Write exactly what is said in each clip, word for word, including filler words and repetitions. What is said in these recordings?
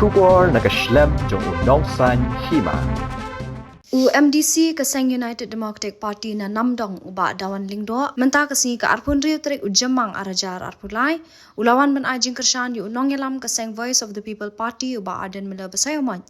Khubor na ka shlem jong u Nongsaiñ Hima. U M D C ka seng United Democratic Party na Namdong, u Bah Dawan Lyngdoh, mynta ka sngi ka arphew hynriew tarik u Jymmang arhajar arphew lai, u la wan ban ai jingkyrshan ïa u nongïalam ka seng Voice of the People Party, u Bah Ardent Miller Basaiawmoit,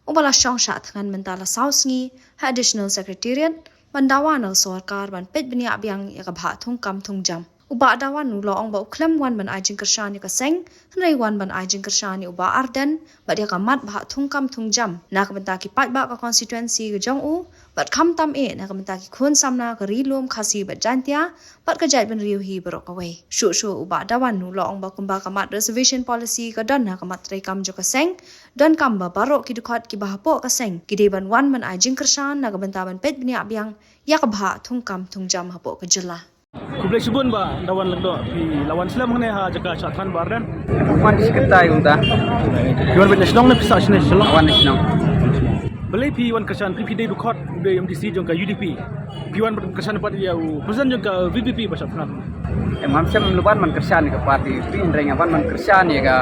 uba la shong shah thngan mynta la saw sngi ha Additional Secretariat, ban dawa na ka sorkar ban peit bniah biang ïa ka bhah thungkam thungjam. U Bah Dawan u la ong ba u khlem wan ban ai jingkyrshan ïa ka seng, hynrei wan ban ai jingkyrshan ïa u Bah Ardent bad ïa ka mat bhah thungkam thungjam na ka bynta ki paidbah ka constituency ka jong u, bad khamtam eh na ka bynta ki khun samla ka Ri Lum Khasi bad Jaintia bad ka jaitbynriew hi baroh kawei. Shuh shuh u Bah Dawan u la ong ba kumba ka mat reservation policy ka don ha ka mat treikam jong ka seng, donkam ba baroh ki dkhot kiba hapoh ka seng ki dei ban wan ban ai jingkyrshan na ka bynta ban peit bniah biang ïa ka bhah thungkam thungjam hapoh ka jylla. Khublei shibun Bah Dawan Lyngdoh, phi la wan slem hangne ha jaka shah thngan Bah Ardent? Wan shi kynta ïa u ta. Phi wan beit na shnong ne phi sah shane shnong? Wan na shnong. Balei phi wan kyrshan, phi, phi dei dkhot, u dei M D C jong ka U D P? Phi wan kyrshan pat ïa u president jong ka V P P ba shah thngan? Em, ngam shym la wan ban kyrshan ïa ka party, hynrei nga wan ban kyrshan ïa ka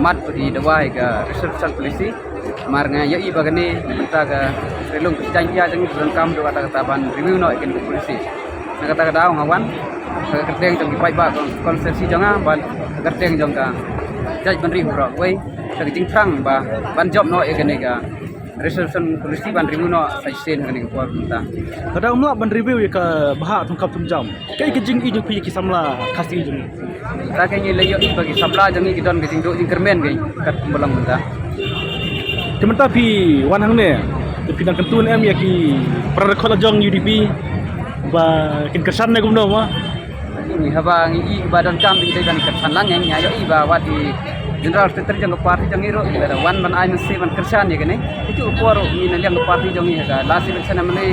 mat ba ki dawa ïa ka reservation policy. Namar nga ïohi ba kane mynta ka Ri Lum Khasi Jaintia jong ngi donkam da kata kata ban review noh ïa kane ka policy. Na kata ka daw nga wan ha ka kyrteng jong ki paidbah ka constituency jong nga bad ha ka kyrteng jong ka jaitbynriew baroh kawei, da ka jingthrang ba ban jop noh ïa kane ka reservation policy ban review noh sa shisien ha kane ka por mynta. Lada ym lah ban review ïa ka bhah thungkam thungjam, kaei ka jingïohi jong phi ïa ki samla Khasi jong ngi? Te ka ngi la ïohi ba ki samla jong ngi ki don ka jingduh jingkyrmen ka kat kumba long mynta. Te mynta phi wan hangne, te phi dang kyntu ne em ïa ki para dkhot la jong U D P ba kin kyrshan ne kumno mo? Ngi haba ngi i ba donkam ngi dei ban kyrshan lang, ngi ïohi ba wat i General Secretary jong ka party jong ngi ruh ngi la wan ban ai mynsiem ban kyrshan ïa kane. Itu por ngi na liang ka party jong ngi ha ka last election MLA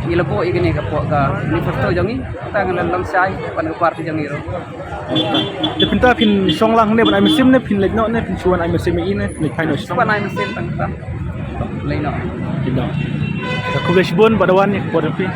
ngi la buh ïa kane ka por ka manifesto jong ngi. Ta ngi la long shai ban ka party jong ngi ruh. Te mynta phin shong lang ne ban ai mynsiem ne phin leit noh ne phin shu wan ai mynsiem ïa i ne phin leit phai noh? Shu ban ai mynsiem tang ta. Leit noh. Leit noh. Te khublei shibun Bah Dawan ïa ka por jong phi.